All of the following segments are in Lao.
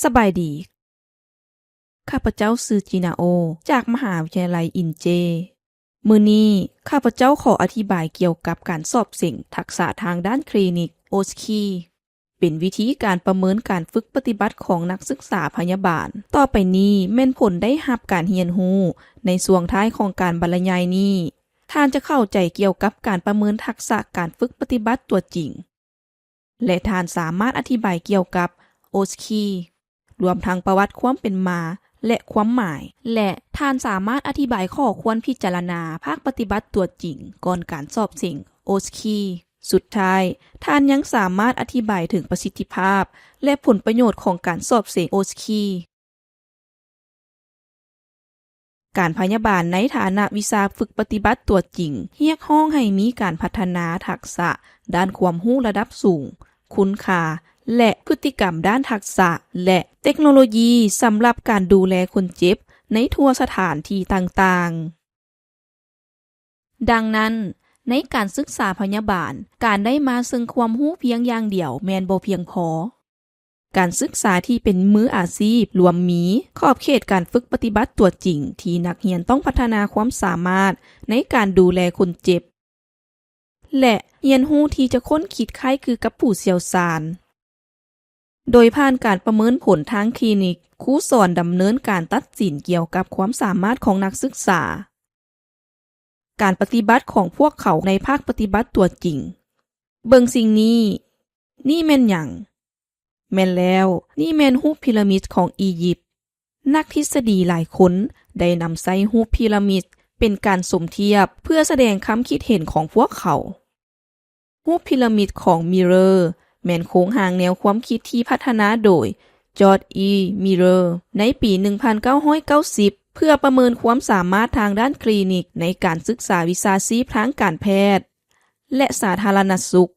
ສະບາຍດີ. ຂ້າພະເຈົ້າຊື່ ຈິນາໂອ ຈາກມະຫາວິທະຍາໄລ ອິນເຈ. ມື້ນີ້ ຂ້າພະເຈົ້າຂໍອະທິບາຍກ່ຽວກັບການສອບເສັງທັກສະທາງດ້ານຄລີນິກ ໂອສຄີ ເປັນວິທີການປະເມີນການຝຶກປະຕິບັດຂອງນັກສຶກສາພະຍາບານ. ຕໍ່ໄປນີ້ແມ່ນຜົນໄດ້ຮັບການຮຽນຮູ້ໃນຊ່ວງທ້າຍຂອງການບັນລະຍາຍນີ້. ທ່ານຈະເຂົ້າໃຈກ່ຽວກັບການປະເມີນທັກສະການຝຶກປະຕິບັດຕົວຈິງ ແລະ ທ່ານສາມາດອະທິບາຍກ່ຽວກັບ ໂອສຄີ ລວມທັງປະຫວັດຄວາມເປັນມາ ແລະ ຄວາມໝາຍ ແລະ ທ່ານສາມາດອະທິບາຍຂໍ້ຄວນພິຈາລະນາພາກປະຕິບັດຕົວຈິງກ່ອນການສອບເສັງ ໂອສຄີ. ສຸດທ້າຍ, ທ່ານຍັງສາມາດອະທິບາຍເຖິງປະສິດທິພາບ ແລະ ຜົນປະໂຫຍດຂອງການສອບເສັງ ໂອສຄີ. ການພະຍາບານໃນຖານະວິຊາຝຶກປະຕິບັດຕົວຈິງ ຮຽກຮ້ອງໃຫ້ມີການພັດທະນາທັກສະດ້ານຄວາມຮູ້ລະດັບສູງ, ຄຸນຄ່າ ແລະ ພຶດຕິກຳດ້ານທັກສະ ແລະ ເຕັກໂນໂລຢີສຳລັບການດູແລຄົນເຈັບໃນທົ່ວສະຖານທີ່ຕ່າງໆ. ດັ່ງນັ້ນ, ໃນການສຶກສາພະຍາບານ, ການໄດ້ມາເຊິ່ງຄວາມຮູ້ພຽງຢ່າງດຽວແມ່ນບໍ່ພຽງພໍ. ການສຶກສາທີ່ເປັນມືອາຊີບລວມມີຂອບເຂດການຝຶກປະຕິບັດຕົວຈິງທີ່ນັກຮຽນຕ້ອງພັດທະນາຄວາມສາມາດໃນການດູແລຄົນເຈັບ ແລະ ຮຽນຮູ້ທີ່ຈະຄົ້ນຄິດຄ້າຍຄືກັບຜູ້ຊ່ຽວຊານ. ໂດຍຜ່ານການປະເມີນຜົນທາງຄລີນິກ, ຄູສອນດຳເນີນການຕັດສິນກ່ຽວກັບຄວາມສາມາດຂອງນັກສຶກສາ, ການປະຕິບັດຂອງພວກເຂົາໃນພາກປະຕິບັດຕົວຈິງ. ເບິ່ງສິ່ງນີ້. ນີ້ແມ່ນຫຍັງ? ແມ່ນແລ້ວ, ນີ້ແມ່ນຮູບປີຣາມິດຂອງອີຢິບ. ນັກທິດສະດີຫຼາຍຄົນໄດ້ນຳໃຊ້ຮູບປີຣາມິດເປັນການສົມທຽບເພື່ອສະແດງຄຳຄິດເຫັນຂອງພວກເຂົາ. ຮູບປີຣາມິດຂອງມິເຣີ ແມ່ນໂຄງຮ່າງແນວຄວາມຄິດທີ່ພັດທະນາໂດຍ ຈອດ ອີ ມິເຣີ ໃນປີໜຶ່ງພັນເກົ້າຮ້ອຍເກົ້າສິບ ເພື່ອປະເມີນຄວາມສາມາດທາງດ້ານຄລີນິກໃນການສຶກສາວິຊາຊີບທາງການແພດ ແລະ ສາທາລະນະສຸກ.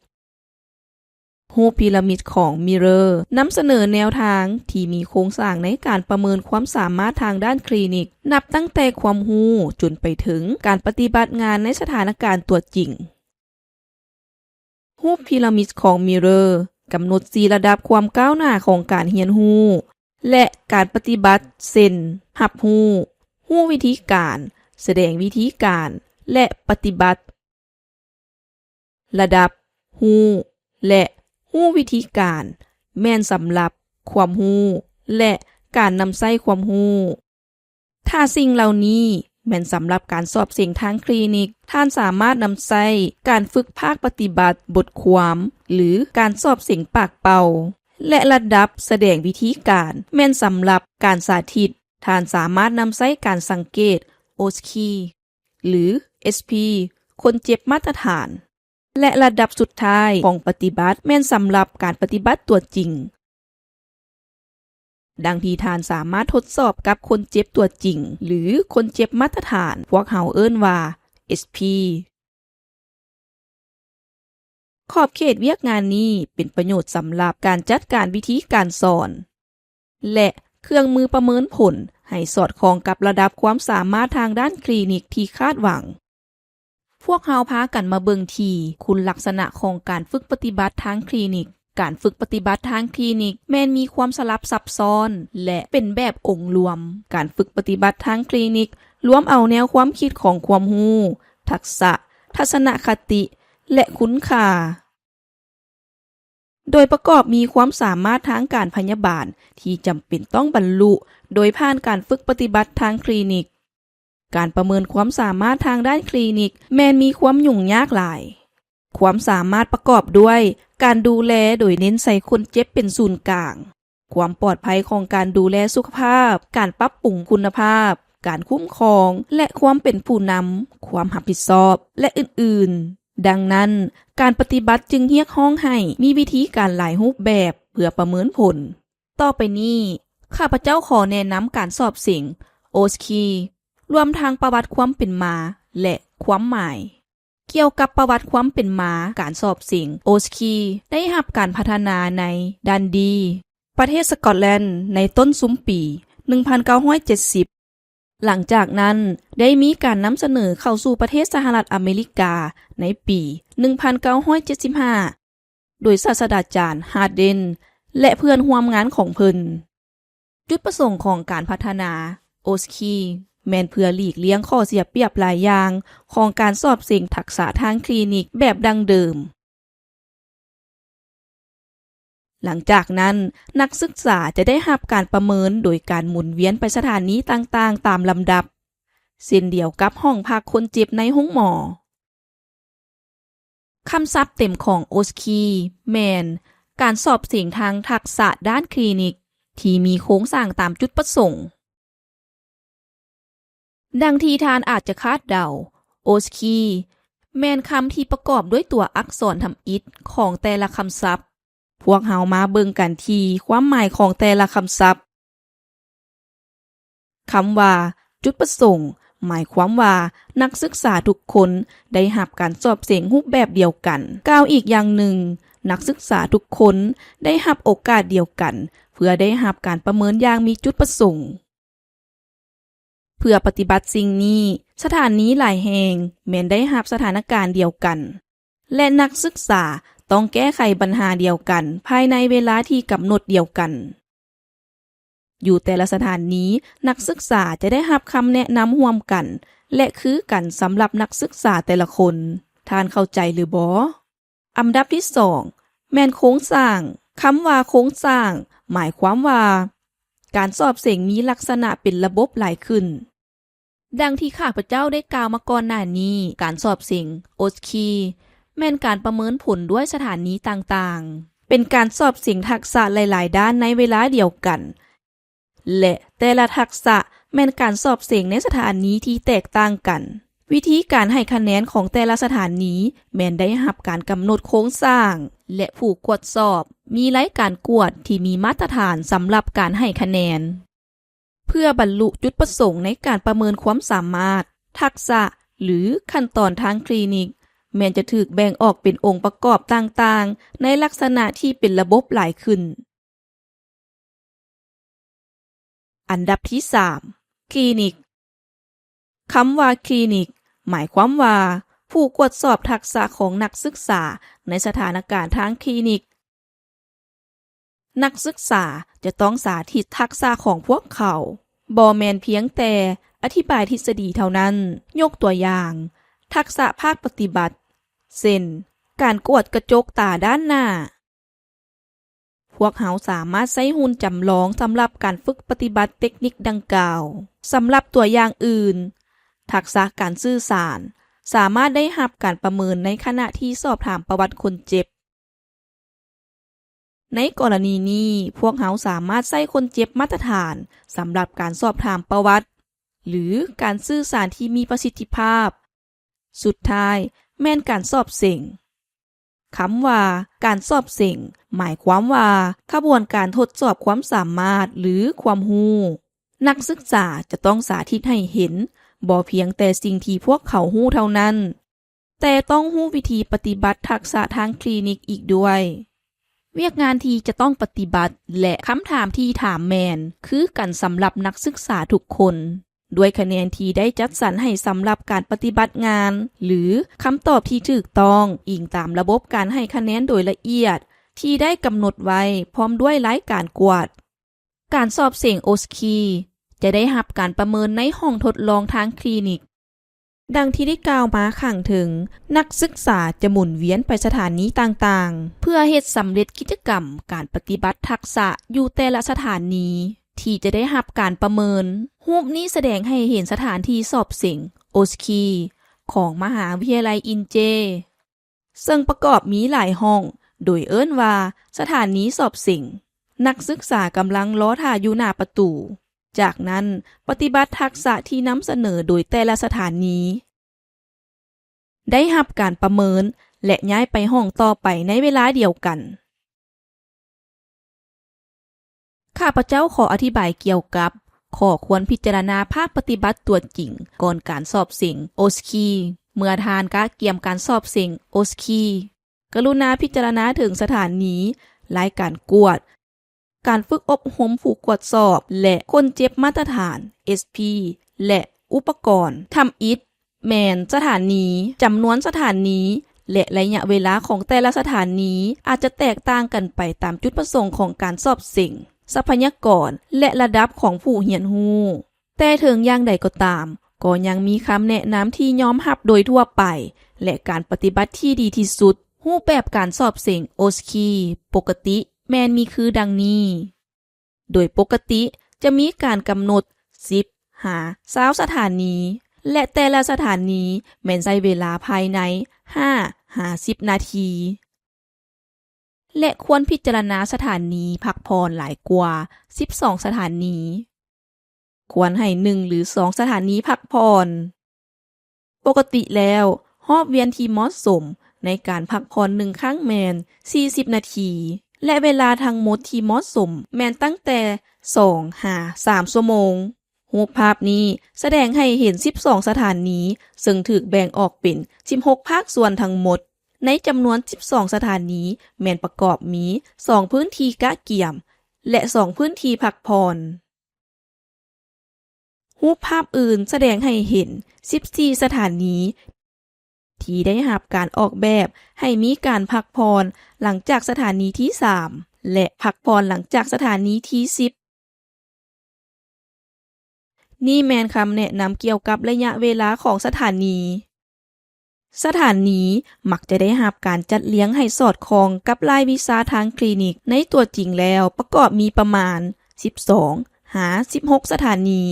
ຮູບປີຣາມິດຂອງມິເຣີ ນຳສະເໜີແນວທາງທີ່ມີໂຄງສ້າງໃນການປະເມີນຄວາມສາມາດທາງດ້ານຄລີນິກ ນັບຕັ້ງແຕ່ຄວາມຮູ້ຈົນໄປເຖິງການປະຕິບັດງານໃນສະຖານະການຕົວຈິງ. ຮູບປີຣາມິດຂອງມິເຣີ ກຳນົດສີ່ລະດັບຄວາມກ້າວໜ້າຂອງການຮຽນຮູ້ ແລະ ການປະຕິບັດ ເຊັ່ນ ຮັບຮູ້, ຮູ້ວິທີການ, ສະແດງວິທີການ ແລະ ປະຕິບັດ. ລະດັບຮູ້ ແລະ ຮູ້ວິທີການ ແມ່ນສຳລັບຄວາມຮູ້ ແລະ ການນຳໃຊ້ຄວາມຮູ້. ຖ້າສິ່ງເຫຼົ່ານີ້ແມ່ນສຳລັບການສອບເສັງທາງຄລີນິກ, ທ່ານສາມາດນຳໃຊ້ການຝຶກພາກປະຕິບັດ, ບົດຄວາມ ຫຼື ການສອບເສັງປາກເປົ່າ ແລະ ລະດັບສະແດງວິທີການແມ່ນສຳລັບການສາທິດ. ທ່ານສາມາດນຳໃຊ້ການສັງເກດ ໂອສຄີ ຫຼື ເອສພີ ຄົນເຈັບມາດຕະຖານ ແລະ ລະດັບສຸດທ້າຍຂອງປະຕິບັດແມ່ນສຳລັບການປະຕິບັດຕົວຈິງ. ດັ່ງທີ່ທ່ານສາມາດທົດສອບກັບຄົນເຈັບຕົວຈິງ ຫຼື ຄົນເຈັບມາດຕະຖານ, ພວກເຮົາເອີ້ນວ່າ ເອສພີ. ຂອບເຂດວຽກງານນີ້ເປັນປະໂຫຍດສຳລັບການຈັດການວິທີການສອນ ແລະ ເຄື່ອງມືປະເມີນຜົນໃຫ້ສອດຄ່ອງກັບລະດັບຄວາມສາມາດທາງດ້ານຄລີນິກທີ່ຄາດຫວັງ. ພວກເຮົາພາກັນມາເບິ່ງທີ່ຄຸນລັກສະນະຂອງການຝຶກປະຕິບັດທາງຄລີນິກ. ການຝຶກປະຕິບັດທາງຄລີນິກແມ່ນມີຄວາມສະຫຼັບຊັບຊ້ອນ ແລະ ເປັນແບບອົງລວມ. ການຝຶກປະຕິບັດທາງຄລີນິກລວມເອົາແນວຄວາມຄິດຂອງຄວາມຮູ້, ທັກສະ, ທັດສະນະຄະຕິ ແລະ ຄຸນຄ່າ ໂດຍປະກອບມີຄວາມສາມາດທາງການພະຍາບານທີ່ຈຳເປັນຕ້ອງບັນລຸໂດຍຜ່ານການຝຶກປະຕິບັດທາງຄລີນິກ. ການປະເມີນຄວາມສາມາດທາງດ້ານຄລີນິກແມ່ນມີຄວາມຫຍຸ້ງຍາກຫຼາຍ. ຄວາມສາມາດປະກອບດ້ວຍການດູແລໂດຍເນັ້ນໃສ່ຄົນເຈັບເປັນສູນກາງ, ຄວາມປອດໄພຂອງການດູແລສຸຂະພາບ, ການປັບປຸງຄຸນນະພາບ, ການຄຸ້ມຄອງ ແລະ ຄວາມເປັນຜູ້ນຳ, ຄວາມຮັບຜິດຊອບ ແລະ ອື່ນໆ. ດັ່ງນັ້ນ, ການປະຕິບັດຈຶ່ງຮຽກຮ້ອງໃຫ້ມີວິທີການຫຼາຍຮູບແບບເພື່ອປະເມີນຜົນ. ຕໍ່ໄປນີ້, ຂ້າພະເຈົ້າຂໍແນະນຳການສອບເສັງ ໂອສຄີ ລວມທັງປະຫວັດຄວາມເປັນມາ ແລະ ຄວາມໝາຍ. ກ່ຽວກັບປະຫວັດຄວາມເປັນມາການສອບເສັງ ໂອສຄີ ໄດ້ຮັບການພັດທະນາໃນ Dundee ປະເທດສະກອດແລນ ໃນຕົ້ນຊຸມປີໜຶ່ງພັນເກົ້າຮ້ອຍເຈັດສິບ. ຫຼັງຈາກນັ້ນ ໄດ້ມີການນຳສະເໜີເຂົ້າສູ່ປະເທດສະຫະລັດອາເມລິກາໃນປີໜຶ່ງພັນເກົ້າຮ້ອຍເຈັດສິບຫ້າ ໂດຍສາດສະດາຈານ Hardin ແລະ ເພື່ອນຮ່ວມງານຂອງເພິ່ນ. ຈຸດປະສົງຂອງການພັດທະນາ ໂອສຄີ ແມ່ນເພື່ອຫຼີກລ່ຽງຂໍ້ເສຍປຽບຫຼາຍຢ່າງຂອງການສອບເສັງທັກສະທາງຄລີນິກແບບດັ້ງເດີມ. ຫຼັງຈາກນັ້ນ, ນັກສຶກສາຈະໄດ້ຮັບການປະເມີນໂດຍການໝູນວຽນໄປສະຖານີຕ່າງໆຕາມລຳດັບ, ເຊັ່ນດຽວກັບຫ້ອງພັກຄົນເຈັບໃນໂຮງໝໍ. ຄຳສັບເຕັມຂອງ ໂອສຄີ ແມ່ນການສອບເສັງທາງທັກສະດ້ານຄລີນິກທີ່ມີໂຄງສ້າງຕາມຈຸດປະສົງ. ດັ່ງທີ່ທ່ານອາດຈະຄາດເດົາ, ໂອສຄີ ແມ່ນຄຳທີ່ປະກອບດ້ວຍຕົວອັກສອນທຳອິດຂອງແຕ່ລະຄຳສັບ. ພວກເຮົາມາເບິ່ງກັນທີ່ຄວາມໝາຍຂອງແຕ່ລະຄຳສັບ. ຄຳວ່າຈຸດປະສົງ ໝາຍຄວາມວ່ານັກສຶກສາທຸກຄົນໄດ້ຮັບການສອບເສັງຮູບແບບດຽວກັນ. ກ່າວອີກຢ່າງໜຶ່ງ, ນັກສຶກສາທຸກຄົນໄດ້ຮັບໂອກາດດຽວກັນ ເພື່ອໄດ້ຮັບການປະເມີນຢ່າງມີຈຸດປະສົງ. ເພື່ອປະຕິບັດສິ່ງນີ້, ສະຖານີຫຼາຍແຫ່ງແມ່ນໄດ້ຮັບສະຖານະການດຽວກັນ ແລະ ນັກສຶກສາຕ້ອງແກ້ໄຂບັນຫາດຽວກັນພາຍໃນເວລາທີ່ກຳນົດດຽວກັນ. ຢູ່ແຕ່ລະສະຖານີ, ນັກສຶກສາຈະໄດ້ຮັບຄຳແນະນຳຮ່ວມກັນ ແລະ ຄືກັນສຳລັບນັກສຶກສາແຕ່ລະຄົນ. ທ່ານເຂົ້າໃຈຫຼືບໍ່? ອັນດັບທີສອງ ແມ່ນໂຄງສ້າງ. ຄຳວ່າໂຄງສ້າງ ໝາຍຄວາມວ່າການສອບເສັງມີລັກສະນະເປັນລະບົບຫຼາຍຂຶ້ນ. ດັ່ງທີ່ຂ້າພະເຈົ້າໄດ້ກ່າວມາກ່ອນໜ້ານີ້, ການສອບເສັງ ໂອສຄີ ແມ່ນການປະເມີນຜົນດ້ວຍສະຖານີຕ່າງໆ, ເປັນການສອບເສັງທັກສະຫຼາຍໆດ້ານໃນເວລາດຽວກັນ ແລະ ແຕ່ລະທັກສະແມ່ນການສອບເສັງໃນສະຖານີທີ່ແຕກຕ່າງກັນ. ວິທີການໃຫ້ຄະແນນຂອງແຕ່ລະສະຖານີແມ່ນໄດ້ຮັບການກຳນົດໂຄງສ້າງ ແລະ ຜູ້ກວດສອບ, ມີລາຍການກວດທີ່ມີມາດຕະຖານສຳລັບການໃຫ້ຄະແນນ. ເພື່ອບັນລຸຈຸດປະສົງໃນການປະເມີນຄວາມສາມາດ, ທັກສະ ຫຼື ຂັ້ນຕອນທາງຄລີນິກ ແມ່ນຈະຖືກແບ່ງອອກເປັນອົງປະກອບຕ່າງໆໃນລັກສະນະທີ່ເປັນລະບົບຫຼາຍຂຶ້ນ. ອັນດັບທີສາມ ຄລີນິກ. ຄຳວ່າຄລີນິກ ໝາຍຄວາມວ່າຜູ້ກວດສອບທັກສະຂອງນັກສຶກສາໃນສະຖານະການທາງຄລີນິກ. ນັກສຶກສາຈະຕ້ອງສາທິດທັກສະຂອງພວກເຂົາ, ບໍ່ແມ່ນພຽງແຕ່ອະທິບາຍທິດສະດີເທົ່ານັ້ນ. ຍົກຕົວຢ່າງ, ທັກສະພາກປະຕິບັດ, ເຊັ່ນ ການກວດກະຈົກຕາດ້ານໜ້າ. ພວກເຮົາສາມາດໃຊ້ຫຸ່ນຈຳລອງສຳລັບການຝຶກປະຕິບັດເຕັກນິກດັ່ງກ່າວ. ສຳລັບຕົວຢ່າງອື່ນ, ທັກສະການສື່ສານສາມາດໄດ້ຮັບການປະເມີນໃນຂະນະທີ່ສອບຖາມປະຫວັດຄົນເຈັບ. ໃນກໍລະນີນີ້, ພວກເຮົາສາມາດໃຊ້ຄົນເຈັບມາດຕະຖານສຳລັບການສອບຖາມປະຫວັດ ຫຼື ການສື່ສານທີ່ມີປະສິດທິພາບ. ສຸດທ້າຍແມ່ນການສອບເສັງ. ຄຳວ່າການສອບເສັງ ໝາຍຄວາມວ່າຂະບວນການທົດສອບຄວາມສາມາດ ຫຼື ຄວາມຮູ້. ນັກສຶກສາຈະຕ້ອງສາທິດໃຫ້ເຫັນ ບໍ່ພຽງແຕ່ສິ່ງທີ່ພວກເຂົາຮູ້ເທົ່ານັ້ນ, ແຕ່ຕ້ອງຮູ້ວິທີປະຕິບັດທັກສະທາງຄລີນິກອີກດ້ວຍ. ວຽກງານທີ່ຈະຕ້ອງປະຕິບັດ ແລະ ຄຳຖາມທີ່ຖາມແມ່ນຄືກັນສຳລັບນັກສຶກສາທຸກຄົນ, ດ້ວຍຄະແນນທີ່ໄດ້ຈັດສັນໃຫ້ສຳລັບການປະຕິບັດງານ ຫຼື ຄຳຕອບທີ່ຖືກຕ້ອງ, ອີງຕາມລະບົບການໃຫ້ຄະແນນໂດຍລະອຽດທີ່ໄດ້ກຳນົດໄວ້ ພ້ອມດ້ວຍລາຍການກວດ. ການສອບເສັງ ໂອສຄີ ຈະໄດ້ຮັບການປະເມີນໃນຫ້ອງທົດລອງທາງຄລີນິກ. ດັ່ງທີ່ໄດ້ກ່າວມາຂ້າງເທິງ, ນັກສຶກສາຈະໝູນວຽນໄປສະຖານີຕ່າງໆ ເພື່ອເຮັດສຳເລັດກິດຈະກຳການປະຕິບັດທັກສະຢູ່ແຕ່ລະສະຖານີ ທີ່ຈະໄດ້ຮັບການປະເມີນ. ຮູບນີ້ສະແດງໃຫ້ເຫັນສະຖານທີ່ສອບເສັງ ໂອສຄີ ຂອງມະຫາວິທະຍາໄລອິນເຈ ເຊິ່ງປະກອບມີຫຼາຍຫ້ອງ, ໂດຍເອີ້ນວ່າສະຖານີສອບເສັງ. ນັກສຶກສາກຳລັງລໍຖ້າຢູ່ໜ້າປະຕູ. ຈາກນັ້ນ, ປະຕິບັດທັກສະທີ່ນຳສະເໜີໂດຍແຕ່ລະສະຖານີໄດ້ຮັບການປະເມີນ ແລະ ຍ້າຍໄປຫ້ອງຕໍ່ໄປໃນເວລາດຽວກັນ. ຂ້າພະເຈົ້າຂໍອະທິບາຍກ່ຽວກັບຂໍ້ຄວນພິຈາລະນາພາກປະຕິບັດຕົວຈິງກ່ອນການສອບເສັງ ໂອສຄີ. ເມື່ອທ່ານກະກຽມການສອບເສັງ ໂອສຄີ, ກະລຸນາພິຈາລະນາເຖິງສະຖານີ, ລາຍການກວດ, ການຝຶກອົບຮົມຜູ້ກວດສອບ ແລະ ຄົນເຈັບມາດຕະຖານ ເອສພີ ແລະ ອຸປະກອນ. ທຳອິດແມ່ນສະຖານີ, ຈຳນວນສະຖານີ ແລະ ໄລຍະເວລາຂອງແຕ່ລະສະຖານີອາດຈະແຕກຕ່າງກັນໄປຕາມຈຸດປະສົງຂອງການສອບເສັງ. ຊັບພະຍາກອນ ແລະ ລະດັບຂອງຜູ້ຮຽນຮູ້. ແຕ່ເຖິງຢ່າງໃດກໍຕາມ, ກໍຍັງມີຄຳແນະນຳທີ່ຍອມຮັບໂດຍທົ່ວໄປ ແລະ ການປະຕິບັດທີ່ດີທີ່ສຸດ. ຮູບແບບການສອບເສັງ ໂອສຄີ ປົກກະຕິແມ່ນມີຄືດັ່ງນີ້. ໂດຍປົກກະຕິຈະມີການກຳນົດ ສິບ ຫາ ຊາວສະຖານີ ແລະ ແຕ່ລະສະຖານີແມ່ນໃຊ້ເວລາພາຍໃນ ຫ້າ ຫາ ສິບ ນາທີ ແລະ ຄວນພິຈາລະນາສະຖານີພັກຜ່ອນຫຼາຍກວ່າ ສິບສອງ ສະຖານີ. ຄວນໃຫ້ ໜຶ່ງ ຫຼື ສອງ ສະຖານີພັກຜ່ອນ. ປົກກະຕິແລ້ວ, ຮອບວຽນທີ່ເໝາະສົມໃນການພັກຜ່ອນໜຶ່ງຄັ້ງແມ່ນ ສີ່ສິບ ນາທີ ແລະ ເວລາທັງໝົດທີ່ເໝາະສົມແມ່ນຕັ້ງແຕ່ ສອງ ຫາ ສາມ ຊົ່ວໂມງ. ຮູບພາບນີ້ສະແດງໃຫ້ເຫັນ ສິບສອງ ສະຖານີ, ເຊິ່ງຖືກແບ່ງອອກເປັນ ສິບຫົກ ພາກສ່ວນທັງໝົດ. ໃນຈຳນວນ ສິບສອງ ສະຖານີ ແມ່ນປະກອບມີ ສອງ ພື້ນທີ່ກະກຽມ ແລະ ສອງ ພື້ນທີ່ພັກຜ່ອນ. ຮູບພາບອື່ນສະແດງໃຫ້ເຫັນ ສິບສີ່ ສະຖານີ ທີ່ໄດ້ຮັບການອອກແບບໃຫ້ມີການພັກຜ່ອນຫຼັງຈາກສະຖານີທີ ສາມ ແລະ ພັກຜ່ອນຫຼັງຈາກສະຖານີທີ ສິບ. ນີ້ແມ່ນຄຳແນະນຳກ່ຽວກັບໄລຍະເວລາຂອງສະຖານີ. ສະຖານີມັກຈະໄດ້ຮັບການຈັດລຽງໃຫ້ສອດຄ່ອງກັບລາຍວິຊາທາງຄລີນິກ. ໃນຕົວຈິງແລ້ວປະກອບມີປະມານ ສິບສອງ ຫາ ສິບຫົກ ສະຖານີ,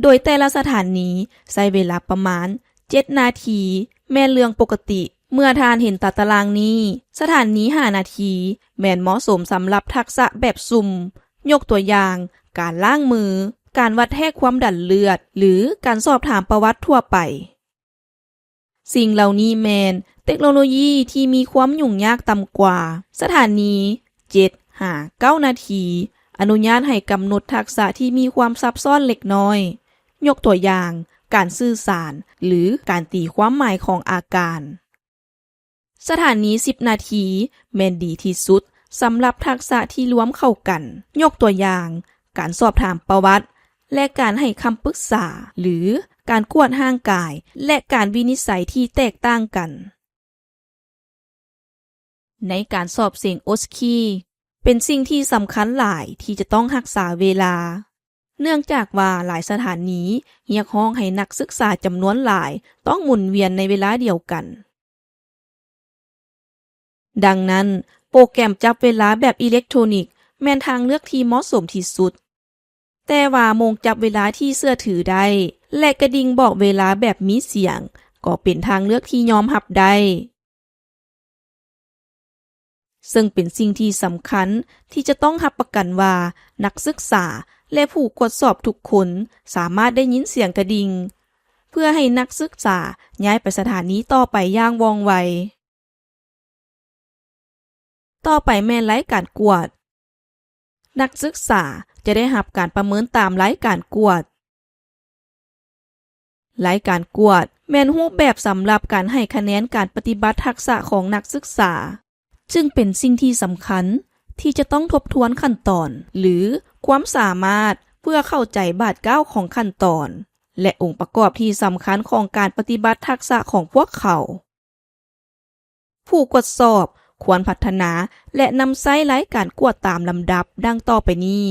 ໂດຍແຕ່ລະສະຖານີໃຊ້ເວລາປະມານ ເຈັດ ນາທີ ແມ່ນເລື່ອງປົກກະຕິ. ເມື່ອທ່ານເຫັນຕາຕະລາງນີ້, ສະຖານີ ຫ້າ ນາທີ ແມ່ນເໝາະສົມສຳລັບທັກສະແບບຊຸ່ມ, ຍົກຕົວຢ່າງ, ການລ້າງມື, ການວັດແທກຄວາມດັນເລືອດ ຫຼື ການສອບຖາມປະຫວັດທົ່ວໄປ. ສິ່ງເຫຼົ່ານີ້ແມ່ນເຕັກໂນໂລຢີທີ່ມີຄວາມຫຍຸ້ງຍາກຕ່ຳກວ່າ. ສະຖານີ ເຈັດ ຫາ ເກົ້າ ນາທີ ອະນຸຍາດໃຫ້ກຳນົດທັກສະທີ່ມີຄວາມຊັບຊ້ອນເລັກນ້ອຍ, ຍົກຕົວຢ່າງ, ການສື່ສານ ຫຼື ການຕີຄວາມໝາຍຂອງອາການ. ສະຖານີ ສິບ ນາທີ ແມ່ນດີທີ່ສຸດສຳລັບທັກສະທີ່ລວມເຂົ້າກັນ, ຍົກຕົວຢ່າງ, ການສອບຖາມປະຫວັດ ແລະ ການໃຫ້ຄຳປຶກສາ ຫຼື ການກວດຮ່າງກາຍ ແລະ ການວິນິດໄສທີ່ແຕກຕ່າງກັນ. ໃນການສອບເສັງ ໂອສຄີ ເປັນສິ່ງທີ່ສຳຄັນຫຼາຍທີ່ຈະຕ້ອງຮັກສາເວລາ, ເນື່ອງຈາກວ່າຫຼາຍສະຖານີຮຽກຮ້ອງໃຫ້ນັກສຶກສາຈຳນວນຫຼາຍຕ້ອງໝູນວຽນໃນເວລາດຽວກັນ. ດັ່ງນັ້ນ, ໂປຣແກຣມຈັບເວລາແບບອີເລັກໂທຣນິກແມ່ນທາງເລືອກທີ່ເໝາະສົມທີ່ສຸດ. ແຕ່ວ່າໂມງຈັບເວລາທີ່ເຊື່ອຖືໄດ້ ແລະ ກະດິ່ງບອກເວລາແບບມີສຽງ ກໍເປັນທາງເລືອກທີ່ຍອມຮັບໄດ້. ເຊິ່ງເປັນສິ່ງທີ່ສຳຄັນທີ່ຈະຕ້ອງຮັບປະກັນວ່ານັກສຶກສາ ແລະ ຜູ້ກວດສອບທຸກຄົນສາມາດໄດ້ຍິນສຽງກະດິ່ງ ເພື່ອໃຫ້ນັກສຶກສາຍ້າຍໄປສະຖານີຕໍ່ໄປຢ່າງວ່ອງໄວ. ຕໍ່ໄປແມ່ນລາຍການກວດ. ນັກສຶກສາຈະໄດ້ຮັບການປະເມີນຕາມລາຍການກວດ. ລາຍການກວດແມ່ນຮູບແບບສຳລັບການໃຫ້ຄະແນນການປະຕິບັດທັກສະຂອງນັກສຶກສາ, ຈຶ່ງເປັນສິ່ງທີ່ສຳຄັນທີ່ຈະຕ້ອງທົບທວນຂັ້ນຕອນ ຫຼື ຄວາມສາມາດ ເພື່ອເຂົ້າໃຈບາດກ້າວຂອງຂັ້ນຕອນ ແລະ ອົງປະກອບທີ່ສຳຄັນຂອງການປະຕິບັດທັກສະຂອງພວກເຂົາ. ຜູ້ກວດສອບຄວນພັດທະນາ ແລະ ນຳໃຊ້ລາຍການກວດຕາມລຳດັບດັ່ງຕໍ່ໄປນີ້.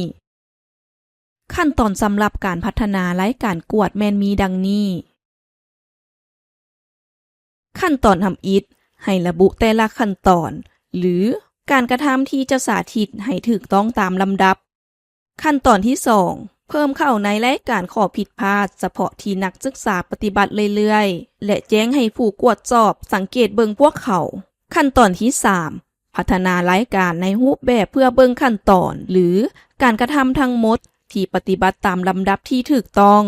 ຂັ້ນຕອນສຳລັບການພັດທະນາລາຍການກວດແມ່ນມີດັ່ງນີ້. ຂັ້ນຕອນທຳອິດ, ໃຫ້ລະບຸແຕ່ລະຂັ້ນຕອນ ຫຼື ການກະທຳທີ່ຈະສາທິດໃຫ້ຖືກຕ້ອງຕາມລຳດັບ. ຂັ້ນຕອນທີສອງ, ເພີ່ມເຂົ້າໃນລາຍການຂໍ້ຜິດພາດສະເພາະທີ່ນັກສຶກສາປະຕິບັດເລື້ອຍໆ ແລະ ແຈ້ງໃຫ້ຜູ້ກວດສອບສັງເກດເບິ່ງພວກເຂົາ. ຂັ້ນຕອນທີສາມ, ພັດທະນາລາຍການໃນຮູບແບບເພື່ອເບິ່ງຂັ້ນຕອນ ຫຼື ການກະທຳທັງໝົດທີ່ປະຕິບັດຕາມລຳດັບທີ່ຖືກຕ້ອງ.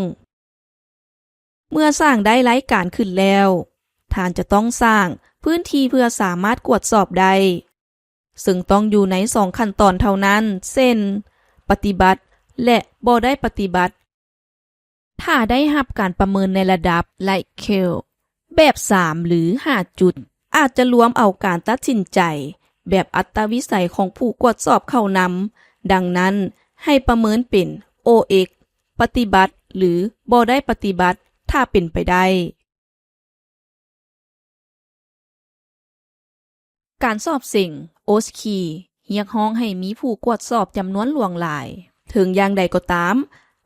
ເມື່ອສ້າງໄດ້ລາຍການຂຶ້ນແລ້ວ, ທ່ານຈະຕ້ອງສ້າງພື້ນທີ່ເພື່ອສາມາດກວດສອບໄດ້, ເຊິ່ງຕ້ອງຢູ່ໃນສອງຂັ້ນຕອນເທົ່ານັ້ນ, ເຊັ່ນ ປະຕິບັດ ແລະ ບໍ່ໄດ້ປະຕິບັດ. ຖ້າໄດ້ຮັບການປະເມີນໃນລະດັບ Likert ແບບສາມ ຫຼື ຫ້າຈຸດ, ອາດຈະລວມເອົາການຕັດສິນໃຈແບບອັດຕະວິໄສຂອງຜູ້ກວດສອບເຂົ້ານຳ, ດັ່ງນັ້ນ, ໃຫ້ປະເມີນເປັນ ໂອເອັກ ປະຕິບັດ ຫຼື ບໍ່ໄດ້ປະຕິບັດ, ຖ້າເປັນໄປໄດ້. ການສອບເສັງ ໂອສຄີ ຮຽກຮ້ອງໃຫ້ມີຜູ້ກວດສອບຈຳນວນຫຼວງຫຼາຍ. ເຖິງຢ່າງໃດກໍຕາມ,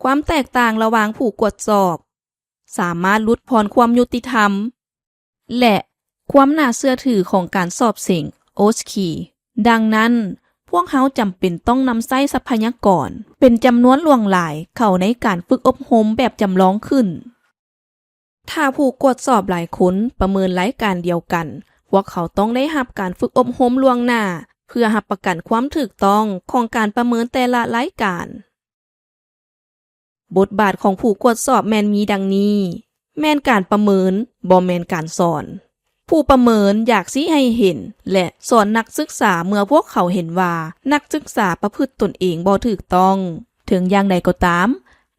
ຄວາມແຕກຕ່າງລະຫວ່າງຜູ້ກວດສອບ ສາມາດຫຼຸດຜ່ອນຄວາມຍຸຕິທຳ ແລະ ຄວາມໜ້າເຊື່ອຖືຂອງການສອບເສັງ OSCE. ດັ່ງນັ້ນ, ພວກເຮົາຈຳເປັນຕ້ອງນຳໃຊ້ຊັບພະຍາກອນເປັນຈຳນວນຫຼວງຫຼາຍເຂົ້າໃນການຝຶກອົບຮົມແບບຈຳລອງຂຶ້ນ. ຖ້າຜູ້ກວດສອບຫຼາຍຄົນປະເມີນລາຍການດຽວກັນ, ພວກເຂົາຕ້ອງໄດ້ຮັບການຝຶກອົບຮົມລ່ວງໜ້າ ເພື່ອຮັບປະກັນຄວາມຖືກຕ້ອງຂອງການປະເມີນແຕ່ລະລາຍການ. ບົດບາດຂອງຜູ້ກວດສອບແມ່ນມີດັ່ງນີ້, ແມ່ນການປະເມີນ, ບໍ່ແມ່ນການສອນ. ຜູ້ປະເມີນຢາກຊີ້ໃຫ້ເຫັນ ແລະ ສອນນັກສຶກສາເມື່ອພວກເຂົາເຫັນວ່ານັກສຶກສາປະພຶດຕົນເອງບໍ່ຖືກຕ້ອງ. ເຖິງຢ່າງໃດກໍຕາມ,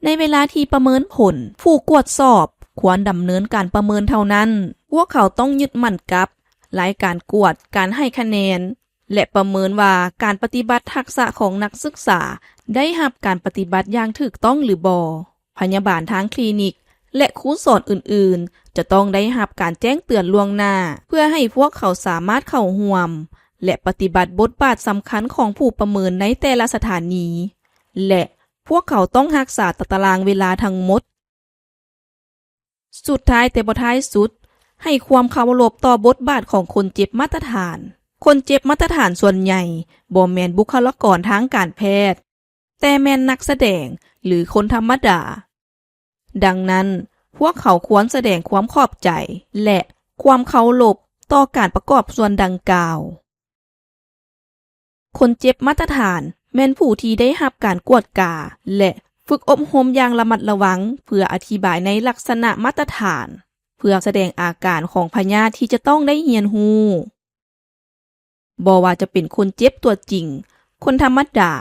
ໃນເວລາທີ່ປະເມີນຜົນ, ຜູ້ກວດສອບຄວນດຳເນີນການປະເມີນເທົ່ານັ້ນ. ພວກເຂົາຕ້ອງຍຶດໝັ້ນກັບລາຍການກວດການໃຫ້ຄະແນນ ແລະ ປະເມີນວ່າການປະຕິບັດທັກສະຂອງນັກສຶກສາໄດ້ຮັບການປະຕິບັດຢ່າງຖືກຕ້ອງຫຼືບໍ່. ພະຍາບານທາງຄລີນິກ ແລະ ຄູສອນອື່ນໆ ຈະຕ້ອງໄດ້ຮັບການແຈ້ງເຕືອນລ່ວງໜ້າ ເພື່ອໃຫ້ພວກເຂົາສາມາດເຂົ້າຮ່ວມ ແລະ ປະຕິບັດບົດບາດສຳຄັນຂອງຜູ້ປະເມີນໃນແຕ່ລະສະຖານີ ແລະ ພວກເຂົາຕ້ອງຮັກສາຕາຕະລາງເວລາທັງໝົດ. ສຸດທ້າຍແຕ່ບໍ່ທ້າຍສຸດ, ໃຫ້ຄວາມເຄົາລົບຕໍ່ບົດບາດຂອງຄົນເຈັບມາດຕະຖານ. ຄົນເຈັບມາດຕະຖານສ່ວນໃຫຍ່ບໍ່ແມ່ນບຸກຄະລາກອນທາງການແພດ, ແຕ່ແມ່ນນັກສະແດງ ຫຼື ຄົນທຳມະດາ. ດັ່ງນັ້ນ, ພວກເຂົາຄວນສະແດງຄວາມຂອບໃຈ ແລະ ຄວາມເຄົາລົບຕໍ່ການປະກອບສ່ວນດັ່ງກ່າວ. ຄົນເຈັບມາດຕະຖານແມ່ນຜູ້ທີ່ໄດ້ຮັບການກວດກາ ແລະ ຝຶກອົບຮົມຢ່າງລະມັດລະວັງ ເພື່ອອະທິບາຍໃນລັກສະນະມາດຕະຖານ, ເພື່ອສະແດງອາການຂອງພະຍາດທີ່ຈະຕ້ອງໄດ້ຮຽນຮູ້. ບໍ່ວ່າຈະເປັນຄົນເຈັບຕົວຈິງ, ຄົນທຳມະດາ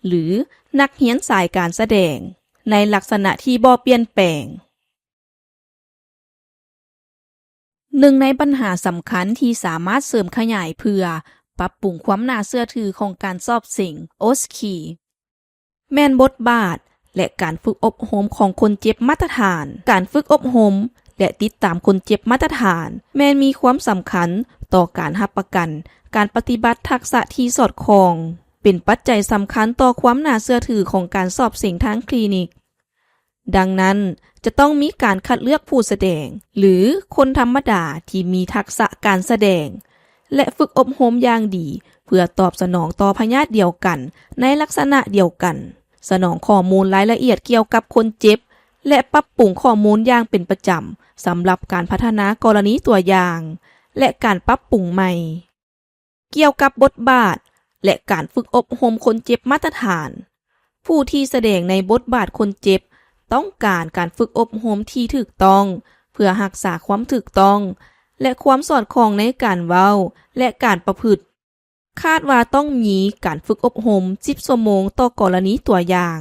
ຫຼື ນັກຮຽນສາຍການສະແດງ, ໃນລັກສະນະທີ່ບໍ່ປ່ຽນແປງ. ໜຶ່ງໃນບັນຫາສຳຄັນທີ່ສາມາດເສີມຂະຫຍາຍເພື່ອປັບປຸງຄວາມໜ້າເຊື່ອຖືຂອງການສອບເສັງ OSCE ແມ່ນບົດບາດ ແລະ ການຝຶກອົບຮົມຂອງຄົນເຈັບມາດຕະຖານ. ການຝຶກອົບຮົມ ແລະ ຕິດຕາມຄົນເຈັບມາດຕະຖານ ແມ່ນມີຄວາມສຳຄັນຕໍ່ການຮັບປະກັນການປະຕິບັດທັກສະທີ່ສອດຄ່ອງ, ເປັນປັດໄຈສຳຄັນຕໍ່ຄວາມໜ້າເຊື່ອຖືຂອງການສອບເສັງທາງຄລີນິກ. ດັ່ງນັ້ນ, ຈະຕ້ອງມີການຄັດເລືອກຜູ້ສະແດງ ຫຼື ຄົນທຳມະດາທີ່ມີທັກສະການສະແດງ ແລະ ຝຶກອົບຮົມຢ່າງດີ ເພື່ອຕອບສະໜອງຕໍ່ພະຍາດດຽວກັນໃນລັກສະນະດຽວກັນ, ສະໜອງຂໍ້ມູນລາຍລະອຽດກ່ຽວກັບຄົນເຈັບ ແລະ ປັບປຸງຂໍ້ມູນຢ່າງເປັນປະຈຳ ສຳລັບການພັດທະນາກໍລະນີຕົວຢ່າງ ແລະ ການປັບປຸງໃໝ່. ກ່ຽວກັບບົດບາດ ແລະ ການຝຶກອົບຮົມຄົນເຈັບມາດຕະຖານ, ຜູ້ທີ່ສະແດງໃນບົດບາດຄົນເຈັບຕ້ອງການການຝຶກອົບຮົມທີ່ຖືກຕ້ອງ ເພື່ອຮັກສາຄວາມຖືກຕ້ອງ ແລະ ຄວາມສອດຄ່ອງໃນການເວົ້າ ແລະ ການປະພຶດ. ຄາດວ່າຕ້ອງມີການຝຶກອົບຮົມສິບຊົ່ວໂມງຕໍ່ກໍລະນີຕົວຢ່າງ.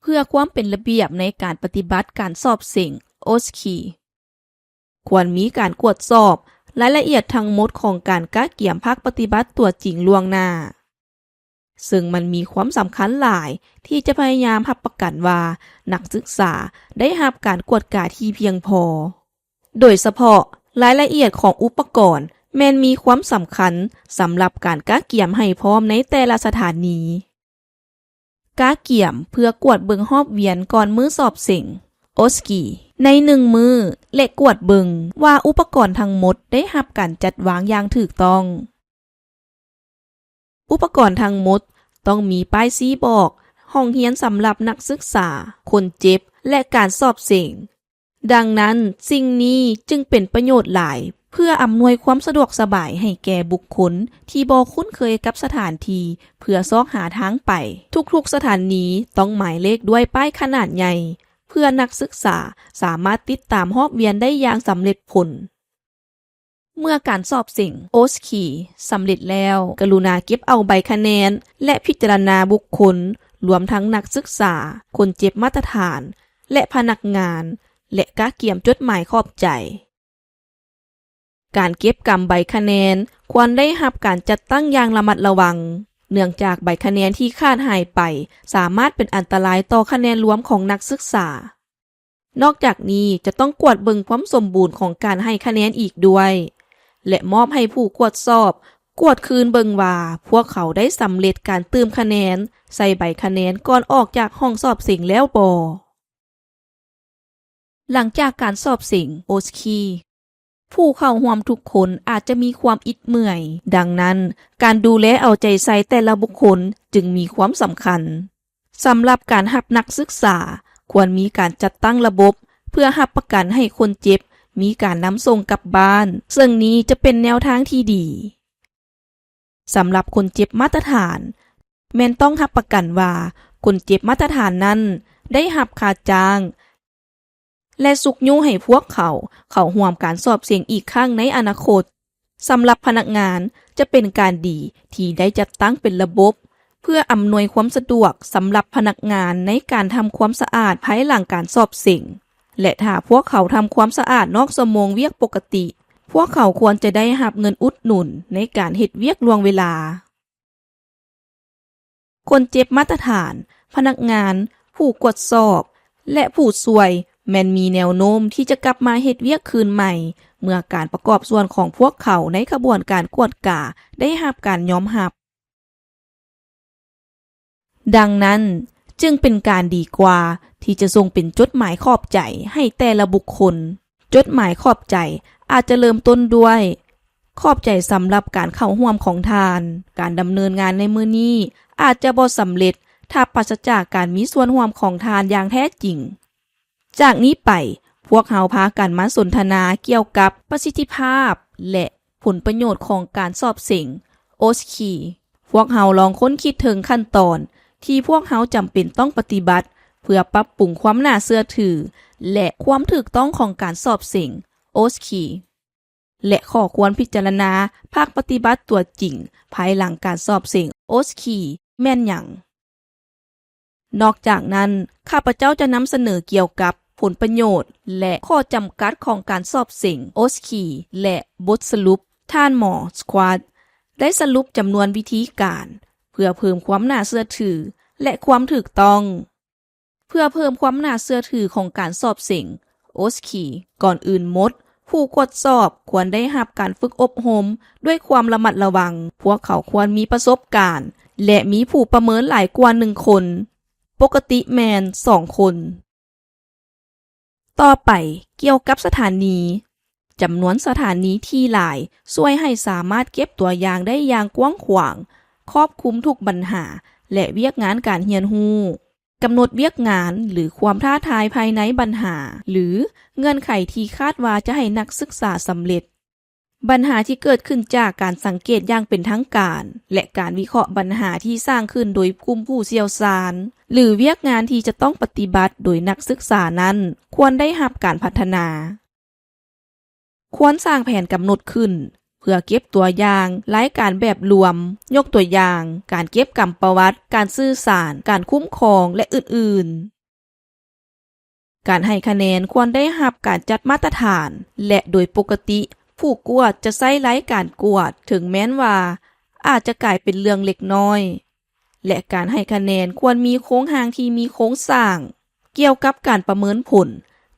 ເພື່ອຄວາມເປັນລະບຽບໃນການປະຕິບັດການສອບເສັງ OSCE ຄວນມີການກວດສອບລາຍລະອຽດທັງໝົດຂອງການກະກຽມພາກປະຕິບັດຕົວຈິງລ່ວງໜ້າ, ເຊິ່ງມັນມີຄວາມສຳຄັນຫຼາຍທີ່ຈະພະຍາຍາມຮັບປະກັນວ່ານັກສຶກສາໄດ້ຮັບການກວດກາທີ່ພຽງພໍ. ໂດຍສະເພາະ, ລາຍລະອຽດຂອງອຸປະກອນແມ່ນມີຄວາມສຳຄັນສຳລັບການກະກຽມໃຫ້ພ້ອມໃນແຕ່ລະສະຖານີ. ກະກຽມເພື່ອກວດເບິ່ງຮອບວຽນກ່ອນມື້ສອບເສັງ OSCE ໃນໜຶ່ງມື້ ແລະ ກວດເບິ່ງວ່າອຸປະກອນທັງໝົດໄດ້ຮັບການຈັດວາງຢ່າງຖືກຕ້ອງ. ອຸປະກອນທັງໝົດຕ້ອງມີປ້າຍຊີ້ບອກຫ້ອງຮຽນສຳລັບນັກສຶກສາ, ຄົນເຈັບ ແລະ ການສອບເສັງ. ດັ່ງນັ້ນ, ສິ່ງນີ້ຈຶ່ງເປັນປະໂຫຍດຫຼາຍ ເພື່ອອຳນວຍຄວາມສະດວກສະບາຍໃຫ້ແກ່ບຸກຄົນທີ່ບໍ່ຄຸ້ນເຄີຍກັບສະຖານທີ່ເພື່ອຊອກຫາທາງໄປ. ທຸກໆສະຖານນີຕ້ອງໝາຍເລກດ້ວຍປ້າຍຂະໜາດໃຫຍ່ ເພື່ອນັກສຶກສາສາມາດຕິດຕາມຮອບວຽນໄດ້ຢ່າງສຳເລັດຜົນ. ເມື່ອການສອບເສັງ OSCE ສຳເລັດແລ້ວ, ກະລຸນາເກັບເອົາໃບຄະແນນ ແລະ ພິຈາລະນາບຸກຄົນ, ລວມທັງນັກສຶກສາ, ຄົນເຈັບມາດຕະຖານ ແລະ ພະນັກງານ, ແລະ ກະກຽມຈົດໝາຍຂອບໃຈ. ການເກັບກຳໃບຄະແນນຄວນໄດ້ຮັບການຈັດຕັ້ງຢ່າງລະມັດລະວັງ, ເນື່ອງຈາກໃບຄະແນນທີ່ຂາດຫາຍໄປສາມາດເປັນອັນຕະລາຍຕໍ່ຄະແນນລວມຂອງນັກສຶກສາ. ນອກຈາກນີ້ຈະຕ້ອງກວດເບິ່ງຄວາມສົມບູນຂອງການໃຫ້ຄະແນນອີກດ້ວຍ ແລະ ມອບໃຫ້ຜູ້ກວດສອບ ກວດຄືນເບິ່ງວ່າພວກເຂົາໄດ້ສຳເລັດການຕື່ມຄະແນນໃສ່ໃບຄະແນນກ່ອນອອກຈາກຫ້ອງສອບເສັງແລ້ວບໍ່. ຫຼັງຈາກການສອບເສັງ ໂອສຄີ ຜູ້ເຂົ້າຮ່ວມທຸກຄົນອາດຈະມີຄວາມອິດເມື່ອຍ, ດັ່ງນັ້ນ ການດູແລເອົາໃຈໃສ່ແຕ່ລະບຸກຄົນຈຶ່ງມີຄວາມສຳຄັນ. ສຳລັບການຮັບນັກສຶກສາ, ຄວນມີການຈັດຕັ້ງລະບົບເພື່ອຮັບປະກັນໃຫ້ຄົນເຈັບມີການນຳສົ່ງກັບບ້ານ, ເຊິ່ງນີ້ຈະເປັນແນວທາງທີ່ດີ. ສຳລັບຄົນເຈັບມາດຕະຖານ, ແມ່ນຕ້ອງຮັບປະກັນວ່າຄົນເຈັບມາດຕະຖານນັ້ນໄດ້ຮັບຄ່າຈ້າງ ແລະ ຊຸກຍູ້ໃຫ້ພວກເຂົາເຂົ້າຮ່ວມການສອບເສັງອີກຄັ້ງໃນອະນາຄົດ. ສຳລັບພະນັກງານ, ຈະເປັນການດີທີ່ໄດ້ຈັດຕັ້ງເປັນລະບົບ ເພື່ອອຳນວຍຄວາມສະດວກສຳລັບພະນັກງານໃນການທຳຄວາມສະອາດພາຍຫຼັງການສອບເສັງ ແລະ ຖ້າພວກເຂົາທຳຄວາມສະອາດນອກຊົ່ວໂມງວຽກປົກກະຕິ, ພວກເຂົາຄວນຈະໄດ້ຮັບເງິນອຸດໜູນໃນການເຮັດວຽກລ່ວງເວລາ. ຄົນເຈັບມາດຕະຖານ, ພະນັກງານ, ຜູ້ກວດສອບ ແລະ ຜູ້ຊ່ວຍ ແມ່ນມີແນວໂນ້ມທີ່ຈະກັບມາເຮັດວຽກຄືນໃໝ່ ເມື່ອການປະກອບສ່ວນຂອງພວກເຂົາໃນຂະບວນການກວດກາໄດ້ຮັບການຍອມຮັບ. ດັ່ງນັ້ນ, ຈຶ່ງເປັນການດີກວ່າທີ່ຈະສົ່ງເປັນຈົດໝາຍຂອບໃຈໃຫ້ແຕ່ລະບຸກຄົນ. ຈົດໝາຍຂອບໃຈອາດຈະເລີ່ມຕົ້ນດ້ວຍ, ຂອບໃຈສຳລັບການເຂົ້າຮ່ວມຂອງທ່ານ. ການດຳເນີນງານໃນມື້ນີ້ອາດຈະບໍ່ສຳເລັດຖ້າປາສະຈາກການມີສ່ວນຮ່ວມຂອງທ່ານຢ່າງແທ້ຈິງ. ຈາກນີ້ໄປ, ພວກເຮົາພາກັນມາສົນທະນາກ່ຽວກັບປະສິດທິພາບ ແລະ ຜົນປະໂຫຍດຂອງການສອບເສັງ ໂອສຄີ. ພວກເຮົາລອງຄົ້ນຄິດເຖິງຂັ້ນຕອນທີ່ພວກເຮົາຈຳເປັນຕ້ອງປະຕິບັດ ເພື່ອປັບປຸງຄວາມໜ້າເຊື່ອຖື ແລະ ຄວາມຖືກຕ້ອງຂອງການສອບເສັງ ໂອສຄີ ແລະ ຂໍ້ຄວນພິຈາລະນາພາກປະຕິບັດຕົວຈິງພາຍຫຼັງການສອບເສັງ ໂອສຄີ ແມ່ນຫຍັງ. ນອກຈາກນັ້ນ, ຂ້າພະເຈົ້າຈະນຳສະເໜີກ່ຽວກັບຜົນປະໂຫຍດ ແລະ ຂໍ້ຈຳກັດຂອງການສອບເສັງ ໂອສຄີ ແລະ ບົດສະຫຼຸບ. ທ່ານໝໍ ສະຄວາດ ໄດ້ສະຫຼຸບຈຳນວນວິທີການເພື່ອເພີ່ມຄວາມໜ້າເຊື່ອຖື ແລະ ຄວາມຖືກຕ້ອງ. ເພື່ອເພີ່ມຄວາມໜ້າເຊື່ອຖືຂອງການສອບເສັງ ໂອສຄີ ກ່ອນອື່ນໝົດ, ຜູ້ກວດສອບຄວນໄດ້ຮັບການຝຶກອົບຮົມດ້ວຍຄວາມລະມັດລະວັງ. ພວກເຂົາຄວນມີປະສົບການ ແລະ ມີຜູ້ປະເມີນຫຼາຍກວ່າໜຶ່ງຄົນ, ປົກກະຕິແມ່ນສອງຄົນ. ຕໍ່ໄປ, ກ່ຽວກັບສະຖານີ. ຈຳນວນສະຖານີທີ່ຫຼາຍຊ່ວຍໃຫ້ສາມາດເກັບຕົວຢ່າງໄດ້ຢ່າງກວ້າງຂວາງ, ຄອບຄຸມທຸກບັນຫາ ແລະ ວຽກງານການຮຽນຮູ້. ກຳນົດວຽກງານ ຫຼື ຄວາມທ້າທາຍພາຍໃນບັນຫາ ຫຼື ເງື່ອນໄຂທີ່ຄາດວ່າຈະໃຫ້ນັກສຶກສາສຳເລັດ. ບັນຫາທີ່ເກີດຂຶ້ນຈາກການສັງເກດຢ່າງເປັນທາງການ ແລະ ການວິເຄາະບັນຫາທີ່ສ້າງຂຶ້ນໂດຍກຸ່ມຜູ້ຊ່ຽວຊານ ຫຼື ວຽກງານທີ່ຈະຕ້ອງປະຕິບັດໂດຍນັກສຶກສານັ້ນ ຄວນໄດ້ຮັບການພັດທະນາ. ຄວນສ້າງແຜນກຳນົດຂຶ້ນ ເພື່ອເກັບຕົວຢ່າງລາຍການແບບລວມ, ຍົກຕົວຢ່າງ, ການເກັບກຳປະຫວັດ, ການສື່ສານ, ການຄຸ້ມຄອງ ແລະ ອື່ນໆ. ການໃຫ້ຄະແນນຄວນໄດ້ຮັບການຈັດມາດຕະຖານ ແລະ ໂດຍປົກກະຕິ ຜູ້ກວດຈະໃຊ້ລາຍການກວດ, ເຖິງແມ່ນວ່າອາດຈະກາຍເປັນເລື່ອງເລັກນ້ອຍ. ແລະ ການໃຫ້ຄະແນນຄວນມີໂຄງຮ່າງທີ່ມີໂຄງສ້າງ. ກ່ຽວກັບການປະເມີນຜົນ,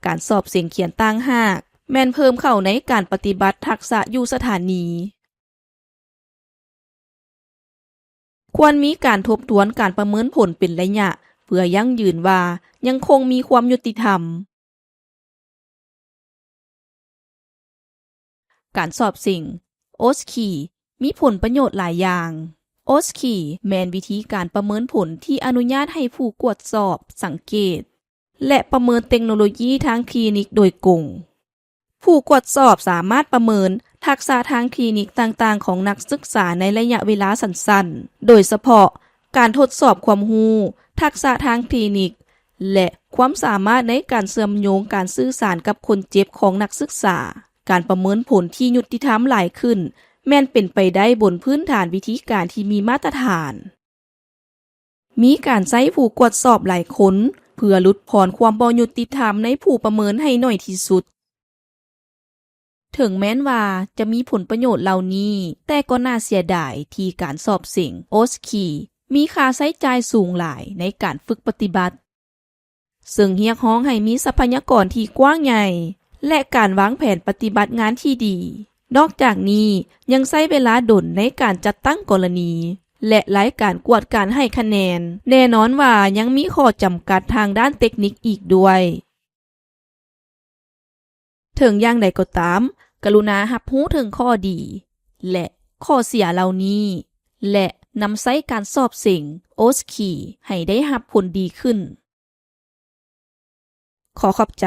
ການສອບເສັງຂຽນຕ່າງຫາກ ແມ່ນເພີ່ມເຂົ້າໃນການປະຕິບັດທັກສະຢູ່ສະຖານີ. ຄວນມີການທົບທວນການປະເມີນຜົນເປັນໄລຍະ ເພື່ອຢັ້ງຢືນວ່າຍັງຄົງມີຄວາມຍຸຕິທຳ. ການສອບເສັງ ໂອສຄີ ມີຜົນປະໂຫຍດຫຼາຍຢ່າງ. ໂອສຄີ ແມ່ນວິທີການປະເມີນຜົນທີ່ອະນຸຍາດໃຫ້ຜູ້ກວດສອບ, ສັງເກດ ແລະ ປະເມີນເຕັກໂນໂລຢີທາງຄລີນິກໂດຍກົງ. ຜູ້ກວດສອບສາມາດປະເມີນທັກສະທາງຄລີນິກຕ່າງໆຂອງນັກສຶກສາໃນໄລຍະເວລາສັ້ນໆ, ໂດຍສະເພາະການທົດສອບຄວາມຮູ້, ທັກສະທາງຄລີນິກ ແລະ ຄວາມສາມາດໃນການເຊື່ອມໂຍງການສື່ສານກັບຄົນເຈັບຂອງນັກສຶກສາ. ການປະເມີນຜົນທີ່ຍຸຕິທຳຫຼາຍຂຶ້ນ ແມ່ນເປັນໄປໄດ້ບົນພື້ນຖານວິທີການທີ່ມີມາດຕະຖານ. ມີການໃຊ້ຜູ້ກວດສອບຫຼາຍຄົນ ເພື່ອຫຼຸດຜ່ອນຄວາມບໍ່ຍຸຕິທຳໃນຜູ້ປະເມີນໃຫ້ໜ້ອຍທີ່ສຸດ. ເຖິງແມ່ນວ່າຈະມີຜົນປະໂຫຍດເຫຼົ່ານີ້, ແຕ່ກໍໜ້າເສຍດາຍທີ່ການສອບເສັງ ໂອສຄີ ມີຄ່າໃຊ້ຈ່າຍສູງຫຼາຍໃນການຝຶກປະຕິບັດ. ເຊິ່ງຮຽກຮ້ອງໃຫ້ມີຊັບພະຍາກອນທີ່ກວ້າງໃຫຍ່ ແລະ ການວາງແຜນປະຕິບັດງານທີ່ດີ. ນອກຈາກນີ້ ຍັງໃຊ້ເວລາດົນໃນການຈັດຕັ້ງກໍລະນີ ແລະ ລາຍການກວດການໃຫ້ຄະແນນ. ແນ່ນອນວ່າຍັງມີຂໍ້ຈຳກັດທາງດ້ານເຕັກນິກອີກດ້ວຍ. ເຖິງຢ່າງໃດກໍຕາມ, ກະລຸນາຮັບຮູ້ເຖິງຂໍ້ດີ ແລະ ຂໍ້ເສຍເຫຼົ່ານີ້ ແລະ ນຳໃຊ້ການສອບເສັງ ໂອສຄີ ໃຫ້ໄດ້ຮັບຜົນດີຂຶ້ນ. ຂໍຂອບໃຈ.